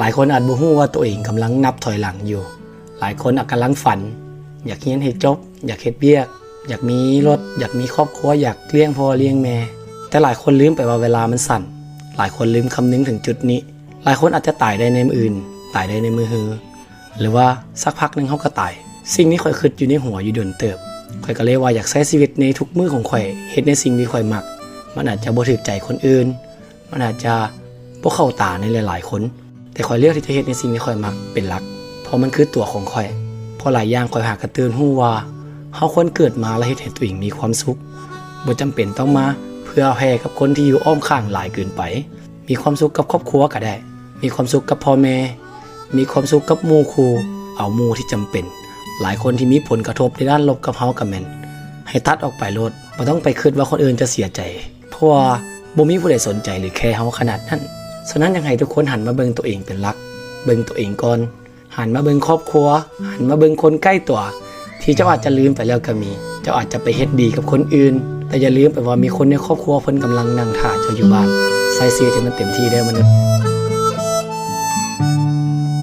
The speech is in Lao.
ຫຼາຍຄົນອາດບໍ່ຮູ້ວ່າໂຕເອງກຳລັງນັບຖອຍຫຼັງຢູ່. ຫຼາຍຄົນອາດກຳລັງຝັນ ຢາກຮຽນໃຫ້ຈົບ, ຢາກເຮັດວຽກ, ຢາກມີລົດ, ຢາກມີຄອບຄົວ, ຢາກລ້ຽງພໍ່ລ້ຽງແມ່. ແຕ່ຫຼາຍຄົນລືມໄປວ່າເວລາມັນສັ້ນ. ຫຼາຍຄົນລືມຄຳນຶງເຖິງຈຸດນີ້. ຫຼາຍຄົນອາດຈະຕາຍໄດ້ໃນມື້ອື່ນ, ຕາຍໄດ້ໃນມື້ຮື, ຫຼືວ່າສັກພັກໜຶ່ງເຮົາກໍຕາຍ. ສິ່ງທີ່ຂ້ອຍຄິດຢູ່ໃນຫົວຢູ່ດົນເຕີບ, ຂ້ອຍກໍເລີຍວ່າຢາກໃຊ້ຊີວິດໃນທຸກມື້ຂອງຂ້ອຍ, ເຮັດໃນສິ່ງທີ່ຂ້ອຍມັກ. ມັນອາດຈະບໍ່ຖືກໃຈຄົນອື່ນ, ມັນອາດຈະບໍ່ເຂົ້າຕາໃນຫຼາຍໆຄົນ, ແຕ່ຂ້ອຍເລືອກທີ່ຈະເຮັດໃນສິ່ງທີ່ຂ້ອຍມັກເປັນຫຼັກ, ເພາະມັນຄືຕົວຂອງຂ້ອຍ. ເພາະຫຼາຍຢ່າງຂ້ອຍຫາກະຕື່ນຮູ້ວ່າ ເຮົາຄວນເກີດມາແລະເຮັດໃຫ້ຕົວເອງມີຄວາມສຸກ, ບໍ່ຈຳເປັນຕ້ອງມາເພື່ອແຜ່ກັບຄົນທີ່ຢູ່ອ້ອມຂ້າງຫຼາຍເກີນໄປ. ມີຄວາມສຸກກັບຄອບຄົວກໍໄດ້, ມີຄວາມສຸກກັບພໍ່ແມ່, ມີຄວາມສຸກກັບໝູ່ຄູ່, ເອົາໝູ່ທີ່ຈຳເປັນ. ຫຼາຍຄົນທີ່ມີຜົນກະທົບໃນດ້ານລົບກັບເຮົາກໍແມ່ນ ໃຫ້ຕັດອອກໄປໂລດ, ບໍ່ຕ້ອງໄປຄິດວ່າຄົນອື່ນຈະເສຍໃຈ, ເພາະວ່າບໍ່ມີຜູ້ໃດສົນໃຈ ຫຼື ແຄເຮົາຂະໜາດນັ້ນ. ສະນັ້ນ ຢາກໃຫ້ທຸກຄົນຫັນມາເບິ່ງຕົວເອງເປັນຫຼັກ, ເບິ່ງຕົວເອງກ່ອນ, ຫັນມາເບິ່ງຄອບຄົວ, ຫັນມາເບິ່ງຄົນໃກ້ຕົວ ທີ່ເຈົ້າອາດຈະລືມໄປແລ້ວກໍມີ. ເຈົ້າອາດຈະໄປເຮັດດີກັບຄົນອື່ນ, ແຕ່ຢ່າລືມໄປວ່າມີຄົນໃນຄອບຄົວເພິ່ນກຳລັງນັ່ງຖ້າເຈົ້າຢູ່ບ້ານ. ໃຊ້ຊີວິດໃຫ້ມັນເຕັມທີ່ເດີ້ມະນຸດ.